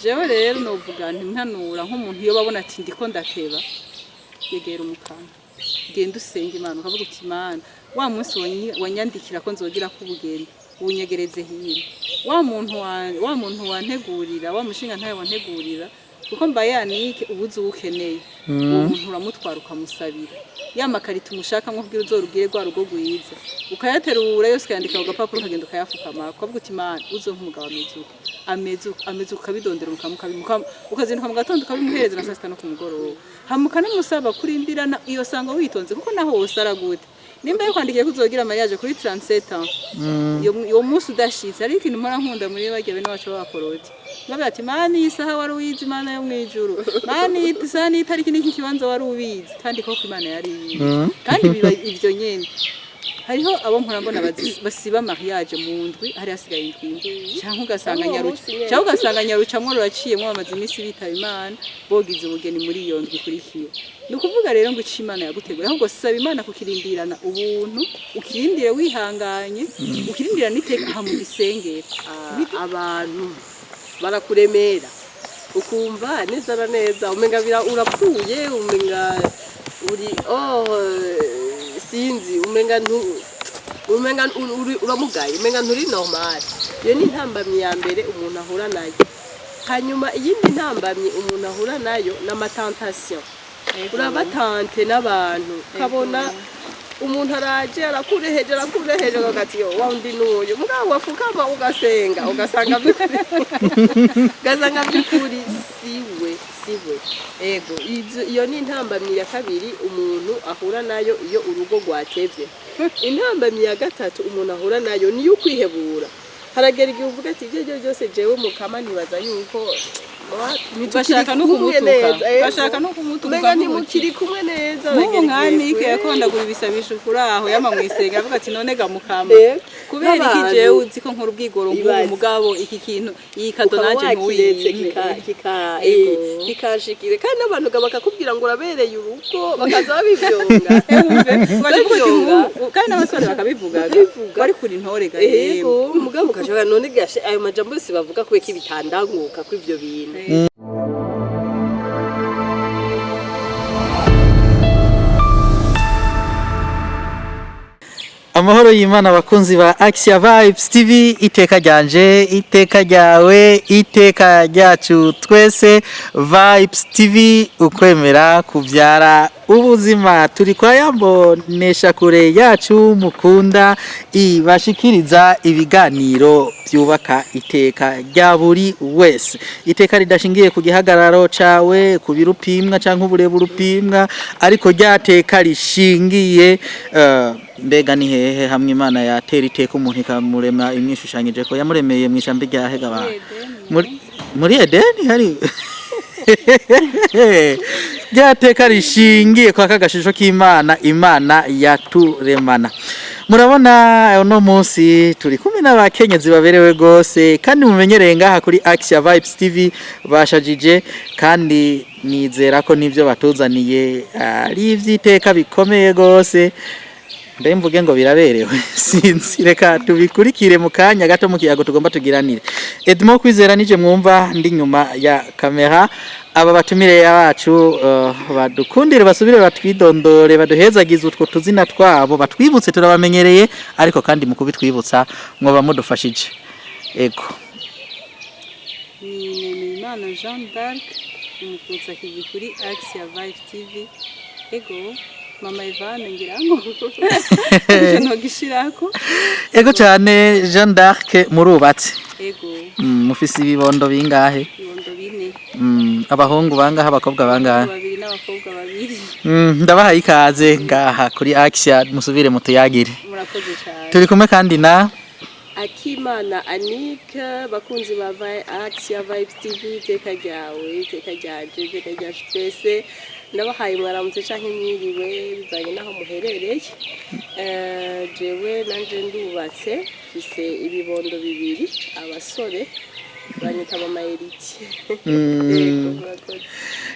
Jewe rero novuga nti mpanura nk'umuntu iyo babona ati ndiko ndateba, yegera Umukama, genda usenga Imana, ukavuga uti: "Imana, wa munsi wanyandikira ko nzogira ko ubugeni, wunyegereze hino wa muntu wa muntu wantegurira, wa mushinga ntawe wantegurira, kuko mbaye yanike ubuze uwo ukeneye." Uwo muntu uramutwara, ukamusabira ya makarito umushaka nko kugira uzorugire rwa rugo rwiza, ukayaterura yose, ukayandika ku gapapuro, ukagenda ukayafukama, ukavuga uti: "Imana, uzompa umugabo ameze uko, ameze uko, ameze uko." Ukabidondera, ukazinduka mu gatondo, ukabimuhereza na saa sita no ku mugoroba, hama ukanamusaba kurindirana iyo sanga witonze, kuko naho wosara gute, nimba yakwandikiye ko uzogira mariage kuri 37 ans, iyo munsi udashitse. Ariko ikintu mpora nkunda muri barya bene wacu b'abaporoti, bavuga ati: "Mani, iyi saha wari uyizi, Imana yo mw'ijuru, Mani, iyi saha n'itariki n'iki kibanza wari ubizi." Kandi koko Imana yari ibizi, kandi biba ivyo nyene. Hariho abo mpora mbona basiba mariage mu ndwi hari hasigaye indwi imwe, canke ugasanga Uwo nyaruca munsi nyene. Canke ugasanga nyarucamwo ruraciyemwo, bamaze iminsi bitaba Imana, bogize ubugeni muri iyo ndwi ikurikiye. Ni ukuvuga rero ngo ico Imana yagutegura, ahubwo saba Imana kukirindirana ubuntu, ukirindire wihanganye, ukirindirane iteka, aha mu gisengero. Abantu barakuremera, ukumva neza na neza umenga urapfuye, umenga uri, oh, sinzi, umenga ntu umenga uramugaye, umenga nturi normal. Iyo ni intambamyi ya mbere umuntu ahura nayo. Hanyuma iyindi ntambamyi umuntu ahura nayo ni ama tentations. Uraba tenté n'abantu, ukabona umuntu araje, arakureheje, arakureheje, ugati: "Yo, wa undi n'uyu." Mugabo wafukama ugasenga, ugasanga by'ukuri siwe, siwe. Ego, iyo ni intambamyi ya kabiri umuntu ahura nayo iyo urugo rwatevye. Intambamyi ya gatatu umuntu ahura nayo niyo ukwihebura. Haragera igihe uvuga ati: "Ibyo aribyo byose, jewe Mukama nibaza yuko Bashaka no ntitukiri kumwe kumutuka. neza." Ego. Bashaka no kumutuka. Umenga Ukavuga uti, ntimukiri kumwe neza. Nk'ubu Uragera nka igihe Nike yakondagura ibisabisho kuri aho yama mwisenga, avuga ati: "None ga Mukama, kubera iki Nk'abantu. jewe uzi ko nkora ubwigoro nk'ubu, Ibaze. mugabo iki kintu, iyi cadeau ukaba nanje wakiretse ntuyimpe?" kika kikashikire, kandi n'abantu bakakubwira ngo urabereye urugo, bakaza babivyonga. Babivyonga. Kandi n'abasore bakabivugaga. Bakabivuga. Bari kuri intore ga. Ego, mugabo ukashobora none gashe ayo majambo yose bavuga, kubera ko ibitandanguka ko ivyo bintu. Amahoro y'Imana, abakunzi ba Axia Vibes TV. Iteka ryanje, iteka ryawe, iteka ryacu twese. Vibes TV, ukwemera kubyara ubuzima. Turi kwa yambonesha kure yacu mukunda, ibashikiriza ibiganiro byubaka iteka rya buri wese, iteka ridashingiye ku gihagararo cawe, ku biro upimwa canke uburebure upimwa, ariko ryateka rishingiye mbega ni hehe hamwe Imana yatera iteka umuntu, ikamurema imwishushanyije, ko yamuremeye mu ishyamba rya hega muri Edeni? Hari ryateka rishingiye kwa kagashusho k'Imana, Imana yaturemana. Murabona uno munsi turi kumwe n'abakenyezi baberewe gose, kandi mumenyereye ngaha kuri Axia Vibes TV. Bashajije, kandi nizera ko nivyo batuzaniye ari ivy'iteka bikomeye gose. Mbe mvuge ngo biraberewe? Sinzi, reka tubikurikire mu kanya gato mu kiyago tugomba tugiranire. Edmo Kwizera nije mwumva ndi nyuma ya kamera. Aba batumire bacu badukundire, basubire batwidondore, baduhezagize utwo tuzina twabo, batwibutse. Turabamenyereye, ariko kandi mu kubitwibutsa mwoba mudufashije. Ego. Ni Nemeyimana Jeanne d'Arc, umukutsa kivi kuri Axia Vibe TV. Ego, mama Evane, ngira ngo icyo ntogishirako. Ego cyane. Jeanne d'Arc, murubatse? Ego. Mufise ibibondo bingahe? Ibibondo bine. Abahungu bangahe, abakobwa bangahe? Babiri n'abakobwa babiri. Ndabahaye ikaze ngaha kuri Axia, musubire mutuyagire. Murakoze cyane. Turi kumwe kandi na Akimana Anike. Bakunzi ba Axia Vibes TV, iteka ryawe, iteka ryanje, iteka ryacu twese, ndabahaye mwaramutse canke mwiriwe, bivanye n'aho muherereye. Jewe nanje ndubatse, mfise ibibondo bibiri, abasore, banyita mama Eriti. Yego, murakoze.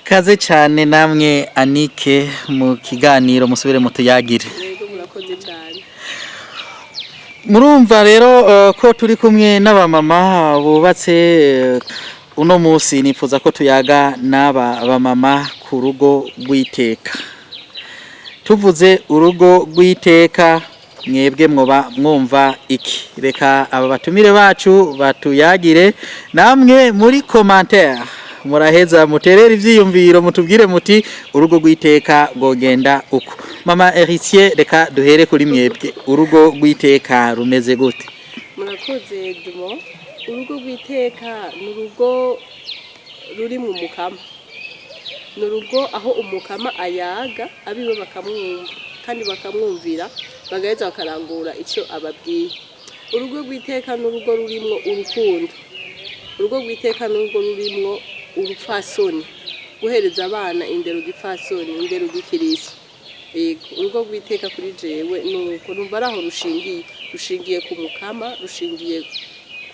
Kaze cyane namwe Anike mu kiganiro, musubire mutuyagire. Yego, murakoze cyane. Murumva rero ko turi kumwe n'abamama bubatse. Uno munsi nifuza ko tuyaga n'aba bamama ku rugo rw'iteka. Tuvuze urugo rw'iteka, mwebwe mwoba mwumva iki? Reka aba batumire bacu batuyagire, namwe muri commentaire muraheza muterere ivyiyumviro, mutubwire muti urugo rw'iteka rwogenda uko. Mama Héritier, reka duhere kuri mwebwe, urugo rw'iteka rumeze gute? Murakoze, Dumo. Urugo rw'iteka ni urugo ruri mu mukama, ni urugo aho umukama ayaga, abiwe bakamwumva kandi bakamwumvira, bagaheza bakarangura icyo ababwiye. Urugo rw'iteka ni urugo rurimwo urukundo. Urugo rw'iteka ni urugo rurimwo urupfasoni, guhereza abana indero gipfasoni, indero gikirisi. Yego, urugo rw'iteka kuri jewe nuko numva ari aho rushingiye, rushingiye ku mukama, rushingiye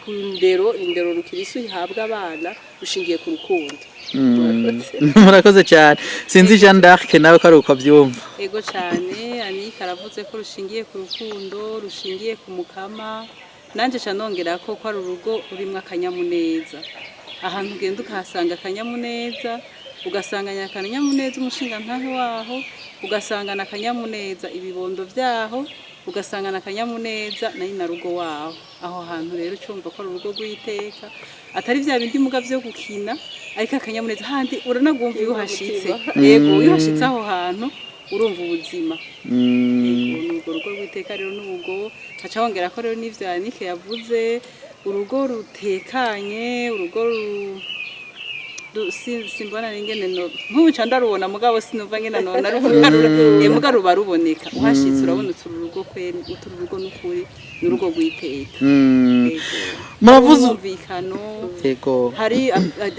ku ndero, indero rukirisu ihabwa abana, rushingiye ku rukundo. Murakoze. Murakoze cyane. Sinzi Jeanne d'Arc nawe ko ari uko abyumva. Ego cyane, Anike aravuze ko rushingiye ku rukundo, rushingiye ku mukama. Nanjye ca nongera ko ari urugo rurimwo akanyamuneza, ahantu ugenda ukahasanga akanyamuneza, ugasanganya akanyamuneza umushingantahe waho, ugasangana akanyamuneza ibibondo byaho, ugasangana akanyamuneza na nyina rugo waho. Aho hantu rero ucumva ko ari urugo rw'iteka, atari bya bindi muga byo gukina, ariko akanyamuneza handi uranagumva iyo uhashitse. Yego, iyo uhashitse aho hantu urumva ubuzima. Yego, ni urwo rugo rw'iteka rero. N'ubwo haca hongera ko rero n'ivyo Yannick yavuze, urugo rutekanye, urugo simbona n'ingene no nk'ubu nca ndarubona, mugabo sinumva ngene nona ruvuga, muga ruba ruboneka. Uhashitse urabona uturu rugo kweri, uturu rugo n'ukuri ni urugo rw'iteka. Yego. Muravuze Umwumvikano hari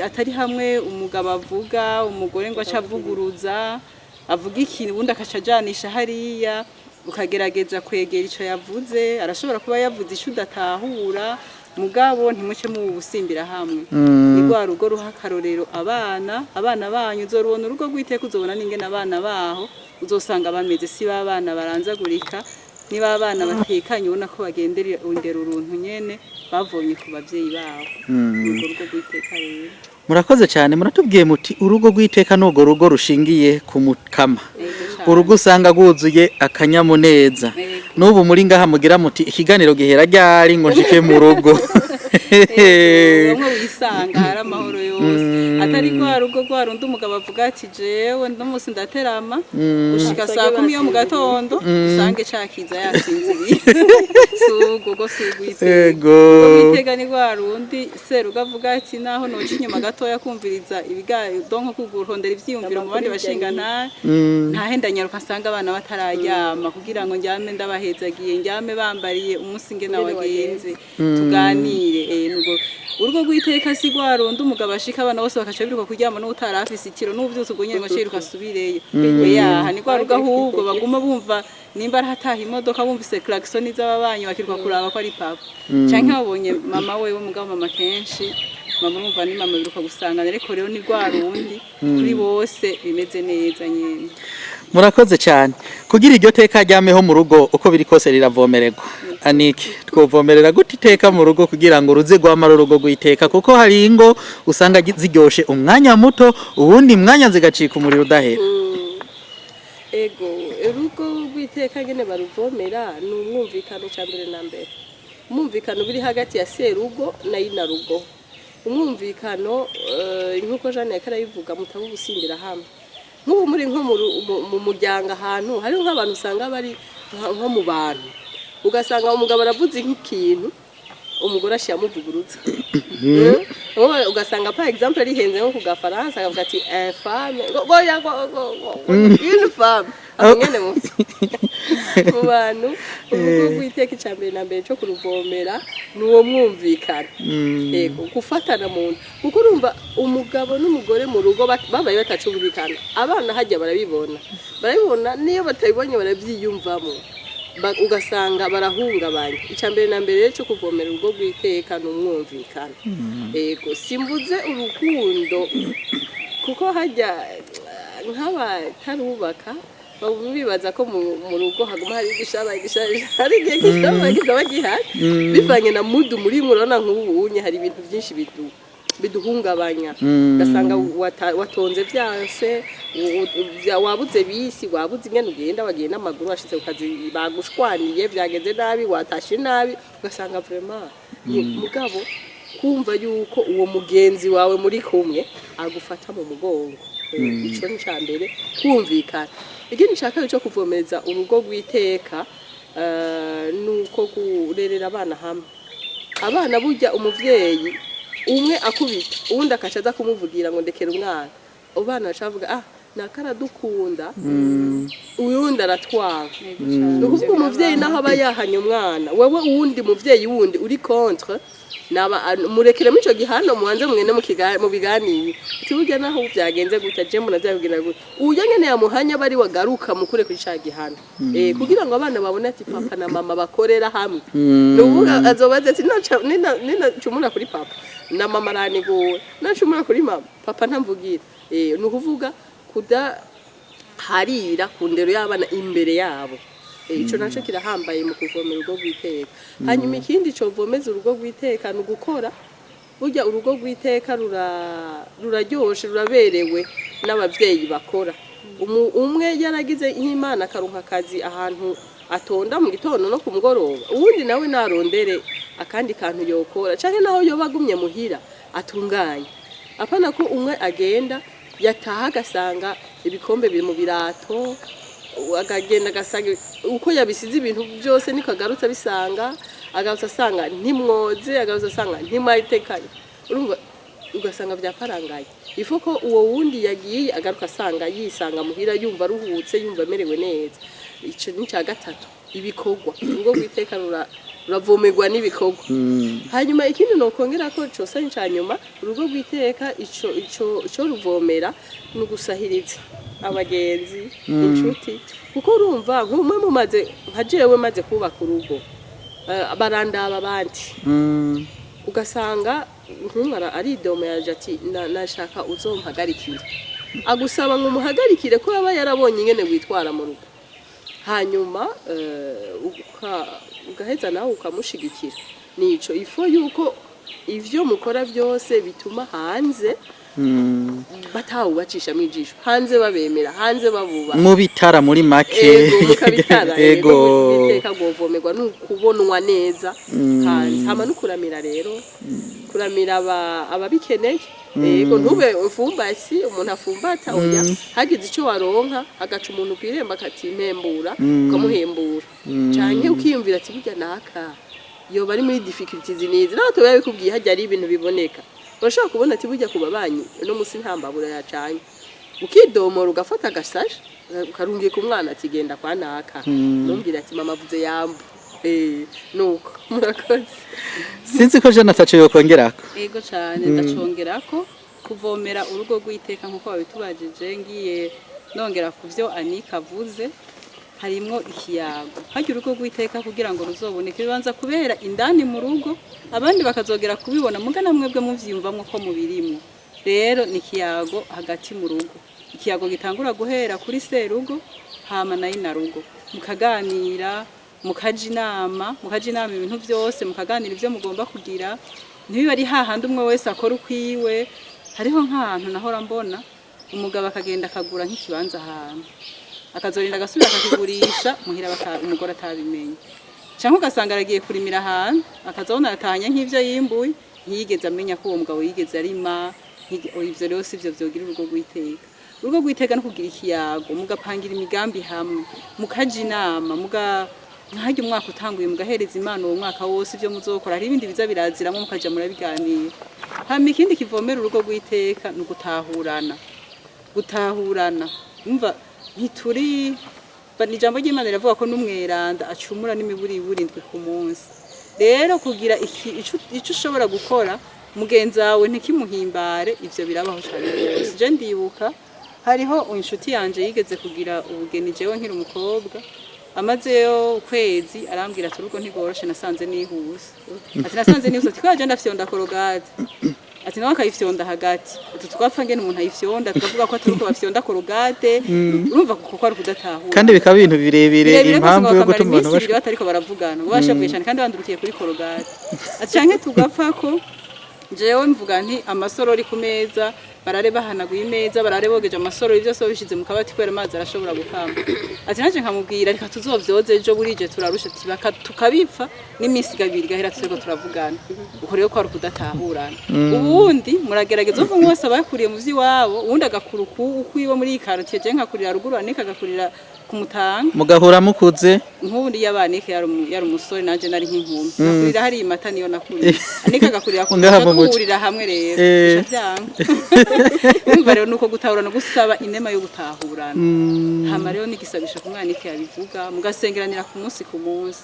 atari hamwe umugabo avuga, umugore ngo aca avuguruza, avuga ikintu ubundi akaca ajanisha hariya, ukagerageza kwegera ico yavuze. Arashobora kuba yavuze ico udatahura, mugabo ntimuce mu busimbira hamwe. Ni rwa rugo ruha akarorero abana, abana banyu. Uzorubona urugo rw'iteka, uzobona n'ingene abana baho uzosanga bameze. Si ba bana baranzagurika, niba abana batekanye, ubona ko bagendera indero uruntu nyene bavomye ku bavyeyi babo. Urwo rugo rw'iteka rero. Murakoze cyane. Muratubwiye muti urugo rw'iteka ni urwo rugo rushingiye ku mukama, Yego cane. urugo usanga rwuzuye akanyamuneza. Yego. N'ubu muri ngaha mugira muti ikiganiro gihera ryari ngo nshike mu rugo? Yego, bamwe wisanga hari amahoro yose, atari rwa rugo rwa rundi umugabo avuga ati jewe n'umunsi ndaterama gushika saa 10 yo mu gatondo, usange cakiza yasinziriye. Si urwo rwo, si urw'iteka. Urw'iteka ni rwa rundi serugo avuga ati naho noca inyuma gatoya kumviriza ibiganiro, donc kurondera ivyiyumviro mu bandi bashingantahe, ntahe ndanyaruka nsanga abana batararyama, kugira ngo ndyame ndabahezagiye, ndyame bambariye umunsi ngena wagenze, tuganire. Nubwo urugo rw'iteka si rwa rundi umugabo ashika abana bose bakaca biruka kuryama, n'utarafise itiro n'uvyutse ubwo nyene ngo ace yiruka asubireyo. Oya, ni rwa rugo ahubwo baguma bumva nimba arahataha imodoka, bumvise klaxon z'ababanyi bakiruka kuraba ko ari papa canke babonye mama wewe. Mugabo mama kenshi mama urumva ni mama, biruka gusangana, ariko rero ni rwa rundi kuri bose bimeze neza nyene. Murakoze cyane. Kugira iryo teka ryameho mu rugo, uko biri kose riravomererwa. Anike, twovomerera gute iteka mu rugo kugira ngo ruze rwamara urugo rw'iteka? Kuko hari ingo usanga ziryoshe umwanya muto, uwundi mwanya zigacika umuriro udahera. Ego, urugo rw'iteka nyene baruvomera ni umwumvikano. Cya mbere na mbere, umwumvikano biri hagati ya serugo na inarugo. Umwumvikano, nk'uko Jeanne yariko arabivuga, mutaba ubusimbira hamwe. Nk'ubu muri nko mu muryango, ahantu hariho nk'abantu usanga bari nko mu bantu, ugasanga umugabo aravuze nk'ikintu, umugore ashiye amuvugurutsa. Ugasanga par exemple arihenze nko ku gafaransa, akavuga ati infâme, ngo ngo ngo ngo ngo une femme, aho nyene mu bantu. Urugo rw'iteka, icya mbere na mbere cyo kuruvomera ni uwo mwumvikano. Yego, gufatana mu nda, kuko urumva umugabo n'umugore mu rugo babaye batacumvikana, abana hajya barabibona, barabibona, niyo batabibonye barabyiyumvamo. Ugasanga barahungabanya. Icya mbere na mbere rero cyo kuvomera urugo rw'iteka ni umwumvikano. Yego, simbuze urukundo, kuko hajya nk'abatarubaka baba bibaza ko mu rugo haguma hari igishaba igishaba, hari igihe gishaba kikaba gihari bivanye na mood muri. Murabona nk'ubu unye hari ibintu byinshi bidu biduhungabanya, ugasanga watonze vyanse, wabuze bisi, wabuze ingene ugenda, wagiye n'amaguru, washitse ku kazi bagushwaniye, vyagenze nabi, watashe nabi, ugasanga vraiment mugabo kumva yuko uwo mugenzi wawe muri kumwe agufata mu mugongo. Ico ni ca mbere, kumvikana. Ikindi ca kabiri co kuvomereza urugo rw'iteka, nuko kurerera abana hamwe. Abana burya umuvyeyi umwe akubita uwundi akaca aza kumuvugira ngo ndekera umwana, abo bana baca bavuga: "Ah, nakaradukunda, uyundi aratwanga." Ni ukuvuga umuvyeyi naho aba yahanye umwana, wewe uwundi muvyeyi wundi uri contre naba murekeremo ico gihano, mubanze mwene mu biganiro, uti burya naho vyagenze gutya, je mbona vyakugenda gutya. Uyo nyene yamuhanye aba ari wagaruka mukure kuri ca gihano, kugira ngo abana babone ati papa na mama bakorera hamwe. Ni ukuvuga azobaze ati ninacumura kuri papa na mama aranigura, nacumura kuri mama papa ntamvugira. Ni ukuvuga kudaharira ku ndero y'abana imbere yabo. Ico naco kirahambaye mu kuvomera urugo rw'iteka. Hanyuma ikindi covomeza urugo rw'iteka ni ugukora. Burya urugo rw'iteka ruraryoshe, ruraberewe n'abavyeyi bakora. Umwe yaragize nk'Imana akaronka akazi ahantu atonda mu gitondo no ku mugoroba, uwundi nawe narondere akandi kantu yokora, canke naho yoba agumye muhira atunganye. Apana ko umwe agenda yataha agasanga ibikombe biri mu birato, akagenda agasanga uko yabisize ibintu byose niko agarutse abisanga, agarutse asanga ntimwoze, agarutse asanga ntimwayitekanye, urumva ugasanga byaparangaye. Ifo ko uwo wundi yagiye agaruka asanga yisanga muhira, yumva aruhutse, yumva amerewe neza. Ico ni icya gatatu, ibikorwa. Urugo rw'iteka ruravomerwa n'ibikorwa. Hanyuma ikindi nokongera ko cose nca nyuma, urugo rw'iteka ico ruvomera ni ugusahiriza abagenzi, inshuti, kuko urumva nk'umwe mumaze, nka jewe maze kubaka urugo, barandaba abandi, ugasanga nk'umwe aridoma yaje ati "Nashaka uzompagarikire." Agusaba ngo umuhagarikire ko yaba yarabonye ingene witwara mu rugo, hanyuma ugaheza nawe ukamushigikira. Nico ifo yuko ivyo mukora byose bituma hanze batawubacishamo ijisho, hanze babemera, hanze babuba. Mu bitara muri make. Ego, mukabitara. Ego. Iteka rwovomerwa ni ukubonwa neza hanze, hama no kuramira rero, kuramira ababikeneye. Ego, ntube umfumbasi, umuntu afumbata, oya. Hagize icyo waronka, agaca umuntu kw'irembo akati impembura, ukamuhembura, canke ukiyumvira ati burya naka yoba ari muri difficulties nizi, naho tuba bikubwiye hajya ari ibintu biboneka. Urashobora kubona ati burya ku babanyi uno musi nta mbabura yacanye, ukidomora ugafata agasashe ukarungika umwana ati genda kwa naka, mumbwira ati mama avuze yambu. Nuko murakoze. Sinzi ko Jeanne ataco yokongerako. Ego cyane, ndacongera ko kuvomera urugo rw'iteka nk'uko babitubajije, ngiye nongera ku byo Anika avuze, harimwo ikiyago. Harya urugo rw'iteka kugira ngo ruzoboneke bibanza kubera indani mu rugo, abandi bakazogera kubibona mugana mwebwe muvyiyumvamwo ko mubirimwo. Rero ni ikiyago hagati mu rugo, ikiyago gitangura guhera kuri serugo hama nayo na rugo, mukaganira, mukaja inama ibintu byose, mukaganira ibyo mugomba kugira. Ntibibe ari hahandi umwe wese akora ukwiwe. Hariho nk'ahantu nahora mbona umugabo akagenda akagura nk'ikibanza ahantu, akazorinda agasubira akakigurisha muhira, umugore atabimenye, cyangwa ugasanga aragiye kurimira ahantu, akazabona aratahanye nk'ivyo yimbuye, ntiyigeze amenya ko uwo mugabo yigeze arima. Ivyo rero sivyo vyogira urugo rw'iteka. Urugo rw'iteka no kugira ikiyago, mugapangira imigambi hamwe, mukaja inama, muga nkahajya umwaka utanguye mugahereza Imana uwo mwaka wose ivyo muzokora. Hari ibindi biza biraziramwo, mukaja murabiganira. Hama ikindi kivomera urugo rw'iteka ni ugutahurana. Gutahurana, umva ntituri ni ijambo ry'Imana riravuga ko n'umweranda acumura n'imiburiburi indwi ku munsi. Rero kugira ico ushobora gukora mugenzi wawe ntikimuhimbare, ivyo birabaho cyane rwose. Je ndibuka hariho inshuti yanje yigeze kugira ubugeni jewe nkiri umukobwa. Amazeyo ukwezi arambwira ati urugo ntigoroshe, nasanze nihuse. Ati nasanze nihuse, ati kubera je ndafyonda Colgate, ati nawe akayifyonda hagati, ati twapfa ngene umuntu ayifyonda, tukavuga ko atari uko bafyonda Colgate. Urumva kuko ari ukudatahura. Kandi bikaba ibintu birebire. Birebire rwose, Impamvu ngo yo bakamara gutuma abantu iminsi 2 batariko baravugana, ngo bashavuye cyane kandi bandurukiye kuri Colgate. Ati canke tugapfa ko Jewe mvuga nti amasorori ku meza, barare bahanaguye imeza, barare bogeje amasorori, byose babishize mu kabati, kubera amazi arashobora gukama. Ati naje nkamubwira: "Reka tuzovyoze ejo, burije turarusha." Ati tukabipfa n'iminsi ibiri igahera turiko turavugana. Uko rero kwari ukudatahurana. Ubundi muragerageza, uva umwe wese aba yakuriye mu vy'iwabo, uwundi agakura ukwiwe muri iyi quartier, je nkakurira ruguru, Anika agakurira ku Mutanga. Mugahura mukuze. Nk'ubu ndi y'abanike yari umusore, nanje nari nk'inkumi, ngakurira hariya imata, niyo nakuriye, Anika agakurira ku Ngaha mu muco. Duhurira hamwe rero bica vyanga. Umva rero, nuko gutahurana, gusaba inema yo gutahurana. Hama rero n'igisabisho ku mwana, iki yabivuga, mugasengeranira ku munsi ku munsi.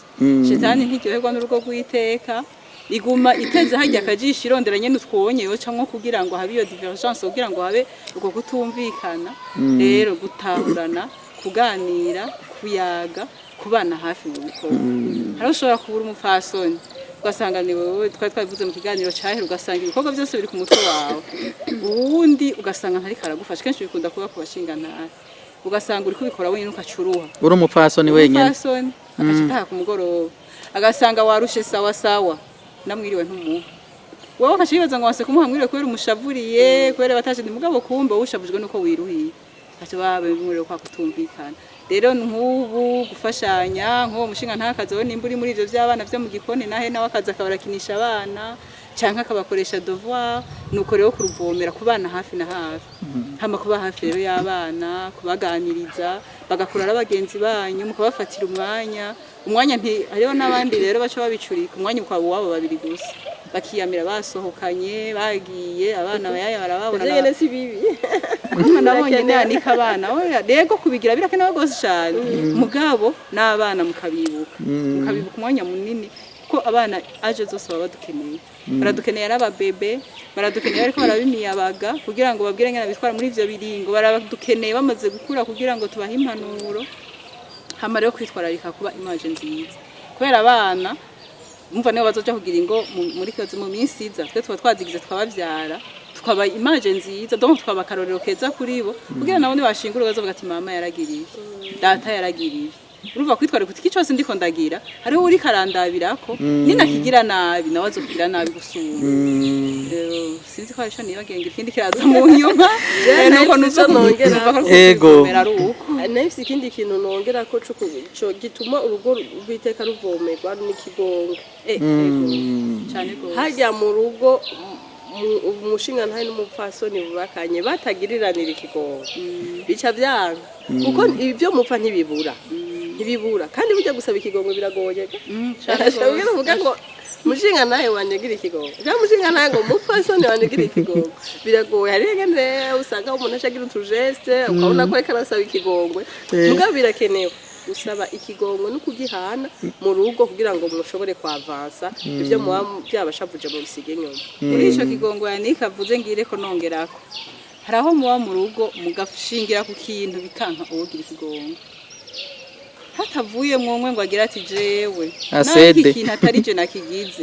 Shetani ntiryoherwa n'urugo rw'iteka, iguma iteze hajya akajisho, irondera nyene utwonye yocamwo kugira ngo habe iyo divergence, kugira ngo habe uko kutumvikana. Rero gutahurana, kuganira, kuyaga, kubana hafi mu bikorwa. Hari ushobora kubura umupfasoni, ugasanga ni wowe twari twabivuze mu kiganiro cahera, ugasanga ibikorwa byose biri ku mutwe wawe, uwundi ugasanga ntariko aragufasha. Kenshi bikunda kuba ku bashingantahe, ugasanga uri kubikora wenyine, ukacuruha. Uri umupfasoni wenyine. Umupfasoni agaca ataha ku mugoroba, agasanga warushe, sawa sawa, namwiriwe ntumuha. Wowe ukaca wibaza ngo wanse kumuha mwiriwe kubera umushavuriye, kubera batashe, mugabo kumbe wowe ushavujwe nuko wiruhiye. Ati babe bimwe kwa kutumvikana. Rero nk'ubu gufashanya, nk'uwo mushinga ntakazi, wowe nimba uri muri ivyo vy'abana vyo mu gikoni, nahe nawe akaza akabarakinisha abana canke akabakoresha devoir. Nuko rero kuruvomera, kubana hafi na hafi, hama kuba hafi rero y'abana, kubaganiriza, bagakura ari abagenzi banyu, mukabafatira umwanya. Umwanya nti hariho n'abandi rero baca babicurika, umwanya ukaba uwabo babiri gusa, bakiyamira basohokanye, bagiye, abana bayaya barababona. Ivyo nyene si bibi. Hano nabonye nanika abana, oya, rego kubigira birakenewe rwose cyane, mugabo n'abana mukabibuka, mukabibuka umwanya munini, kuko abana aje zose baba badukeneye. Baradukeneye ari ababebe, baradukeneye ariko barabimiyabaga kugira ngo babwire ngene bitwara muri ivyo biringo, baradukeneye bamaze gukura kugira ngo tubahe impanuro. Hama rero kwitwararika kuba image nziza, kubera abana umva nibo bazoja kugira ingo muri kazi mu minsi iza. Twe tuba twazigize, twabavyara, tukaba image nziza, donc tukaba akarorero keza kuri bo, kugira nabo nibashingura bazovuga ati: "Mama yaragiriye, data yaragiriye." Urumva, kwitwararika uti: "Iki cyose ndiko ndagira, hariho uri karandabirako, ninakigira nabi nawe azokugira nabi gusumba." Sinzi ko hari ico nibagiye, ngira ikindi kiraza mu nyuma. Nuko nahise ico nongera. Numva ko Ego. kwivomera ari uko. Nahise ikindi kintu nongera ko co gituma urugo rw'iteka ruvomerwa n'ikigongo. Ego, cane gose. Harya mu rugo umushingantahe n'umupfasoni bubakanye batagiriranira ikigongo, bica vyanga, kuko ibyo mupfa ntibibura, ntibibura. Kandi burya gusaba ikigongo biragoye ga. Cane Arashobora gose. kuvuga ngo: "Mushingantahe wanje, gira ikigongo," cyangwa: "Mushingantahe," ngo: "Mupfasoni wanje, gira ikigongo." Biragoye. Hariho ingene usanga umuntu aca agira utujeste, ukabona ko ariko arasaba ikigongwe. Mugabo birakenewe gusaba ikigongwe no kugihana mu rugo, kugira ngo mushobore kwavansa ibyo muba byabashavuje mu bisige inyuma. Muri ico kigongo Yanika avuze, ngire ko nongerako, hari aho muba mu rugo mugashingira ku kintu bikanka uwogira ikigongo, hatavuye mwumwe ngo agire ati: "Jewe naho Asede. iki kintu atari je nakigize,"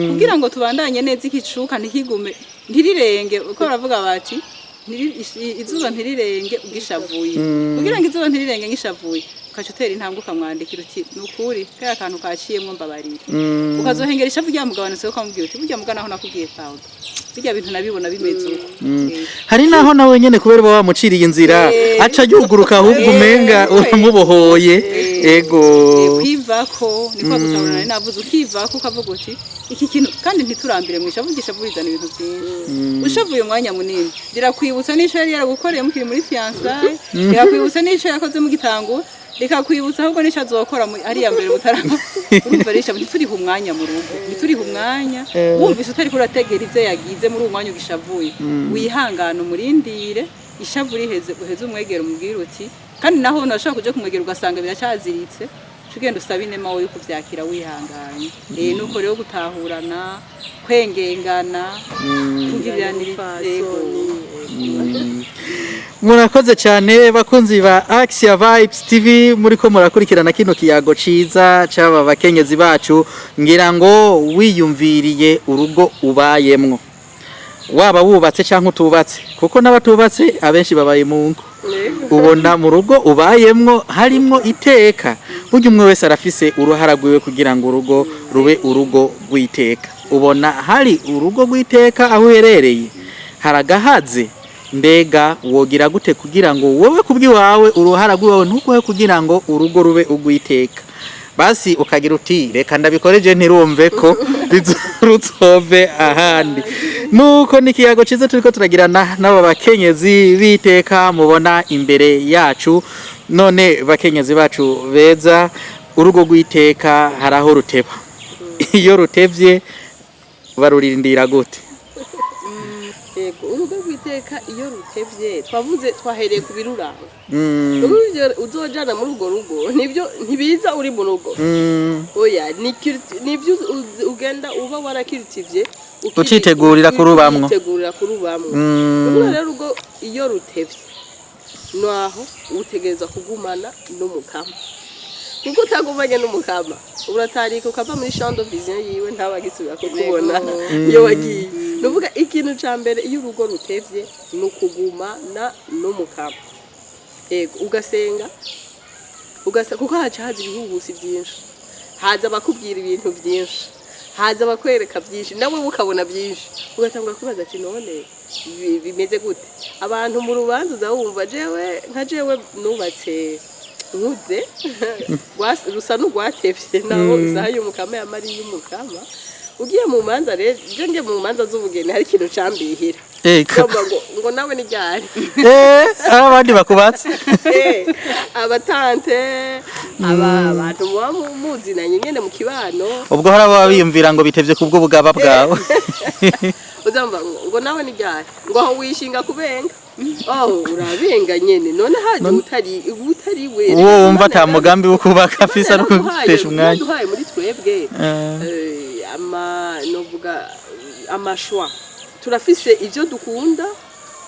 kugira ngo tubandanye neza, ikicuka ntikigume, ntirirenge. Uko baravuga bati: "Izuba ntirirenge ugishavuye." Kugira ngo izuba ntirirenge ngishavuye, ukaca utera intambwe, ukamwandikira uti: "Nukuri kariya kantu kaciyemwo, mbabarira." Ukazohengera ishavu ryamugabanutse, ukamubwira uti: "Burya mugana aho nakubwiye pardon, bijya bintu nabibona bimeze uko." Hari naho nawe nyene kubera uba wamuciriye inzira, aca yuguruka, ahubwo umenga uramubohoye. Ego. Kwivako niko gutahura nari navuze. Ukivako, ukavuga uti: "Iki kintu." Kandi ntiturambire mu ishavu. Ishavu rizana ibintu byinshi. Ushavuye umwanya munini, rirakwibutsa n'ico yari yaragukoreye mukiri muri fiançailles, rirakwibutsa n'ico yakoze mugitangura, rikakwibutsa ahubwo n'ico azokora hariya mbere mutarama. Urumva rero, ishavu ntiturihe umwanya mu rugo, ntiturihe umwanya. Wumvise utariko urategera ivyo yagize muri uwo mwanya ugishavuye, wihangane, umurindire ishavu riheze, uheze umwegera, umubwire uti. Kandi naho unashobora kuja kumwegera ugasanga biracyaziritse, uca ugenda usaba inema wowe kuvyakira wihanganye. Nuko rero gutahurana, kwengengana, kugiriranira yego. Murakoze cyane, bakunzi ba Axia Vibes TV, muriko murakurikirana kino kiyago ciza c'aba bakenyezi bacu. Ngira ngo wiyumviriye urugo ubayemwo, waba wubatse canke utubatse, kuko n'abatubatse abenshi babaye mu ngo, ubona mu rugo ubayemwo harimwo iteka. Burya umwe wese arafise uruhara rwiwe kugira ngo urugo rube urugo rw'iteka. Ubona hari urugo rw'iteka aho uherereye? Haragahaze? Mbega wogira gute kugira ngo wowe kubw'iwawe, uruhara rw'iwawe ntuguhe kugira ngo urugo rube urw'iteka? Basi ukagira uti: "Reka ndabikoreje, ntirumve ko ruzove ahandi." Nuko ni ikiyago cyiza turiko turagirana n'aba bakenyezi b'iteka mubona imbere yacu. None bakenyezi bacu beza, urugo rw'iteka hari aho ruteba. Iyo rutevye barurindira gute? Yego, urugo rw'iteka iyo rutevye, twavuze, twahereye ku biruranga. Urugo uzojana muri urwo rugo nibyo, ntibiza uri mu rugo. Oya, nibyo ugenda uba waracultivé. Ucitegurira kurubamwo. Ucitegurira kurubamwo. Urugo rero, urugo iyo rutevye, naho utegereza kugumana n'Umukama, kuko utagumanye n'Umukama uratarika ukava muri champ de vision yiwe, ntabagisubira kukubona iyo wagiye. Nuvuga ikintu ca mbere iyo urugo rutevye ni ukugumana n'Umukama. Yego, ugasenga, kuko haca haza ibihuhusi byinshi, haza abakubwira ibintu byinshi, haza abakwereka byinshi, nawe ukabona byinshi, ugatangura kwibaza ati: "None bimeze gute?" Abantu mu rubanza uza wumva, jewe nka jewe nubatse nkuze, rusa n'urwatevye, naho isaha y'Umukama ya Mariya y'Umukama. Ugiye mu manza rero, je ngiye mu manza z'ubugeni, hari ikintu cambihira. Eka. Ngomba ngo nawe ni ryari? Aho abandi bakubatse. Abatante, aba abantu muba muzinanye nyene mu kibano. Ubwo hari ababa biyumvira ngo bitevye kubwo bugaba bwawe. Uzamva ngo nawe ni ryari, ngo aho wishinga kubenga, oh urabenga nyene, none haje utari we. Uwo wumva ata mugambi wo kubaka afise, ari kugutesha umwanya. Duhaye muri twebwe, ama novuga ama choix, turafise ivyo dukunda,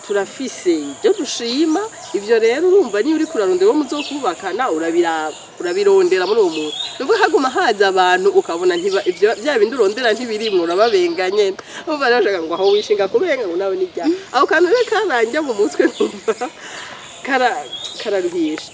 turafise ibyo dushima. Ivyo rero urumva, niyo uri kurarondera uwo muzokubakana, urabiraba, urabirondera muri uwo muntu. Nuvuga haguma haza abantu, ukabona ntiba ivyo bya bindi urondera ntibirimwo, urababenga nyene. Umva rero bashaka ngo aho wishinga kubenga, ngo nawe nijya aho kantu rero karanja mu mutwe, numva kararuhisha.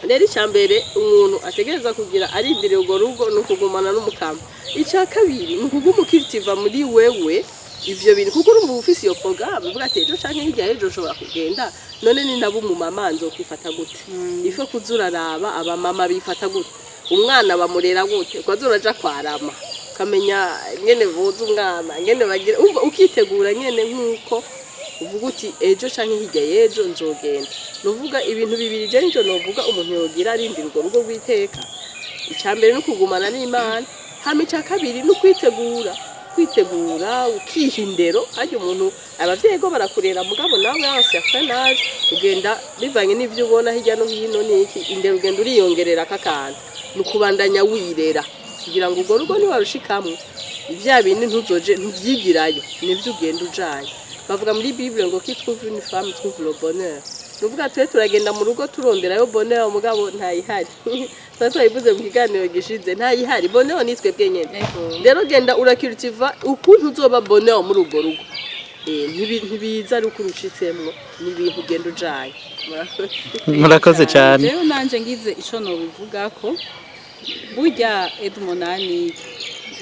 Rero icya mbere umuntu ategereza kugira arindiriye urwo rugo ni ukugumana n'Umukama. Icya kabiri ni ukuguma ucultiva muri wewe ivyo bintu, kuko urumva uba ufise iyo programme, uvuga ati: "Ejo canke hirya y'ejo nshobora kugenda, none ni nabo umumama nzokwifata gute?" Ife kuza uraraba abamama bifata gute, umwana bamurera gute, ukaza uraja kwarama, ukamenya nyene boza umwana, nyene bagira, umva ukitegura nyene nk'uko uvuga uti: "Ejo canke hirya y'ejo nzogenda." Nuvuga ibintu bibiri je nico novuga umuntu yogira arindira urwo rugo rw'iteka. Icya mbere ni ukugumana n'Imana, hama icya kabiri ni ukwitegura, kwitegura ukiha indero. Harya umuntu, abavyeyi go barakurera, mugabo nawe un certain âge ugenda bivanye n'ivyo ubona hirya no hino n'iki, indero ugenda uriyongerera kakantu. Ni ukubandanya wirera kugira ngo urwo rugo niwarushikamwo, ivya bindi ntuzoje ntuvyigirayo, nivyo ugenda ujanye. Bavuga muri Bible ngo: "Qui trouve une femme trouve le bonheur." Nuvuga twe turagenda mu rugo turonderayo bonheur, mugabo ntayihari. Tuba twabivuze mu kiganiro gishize, ntayihari. Bonheur ni twebwe nyene. Rero genda uracultiva ukuntu uzoba bonheur muri urwo rugo. Ntibiza ari uko urushitsemwo, ni ibintu ugenda ujanye. Murakoze. Murakoze cyane. Jewe nanje ngize ico nobivuga ko burya Edmonani,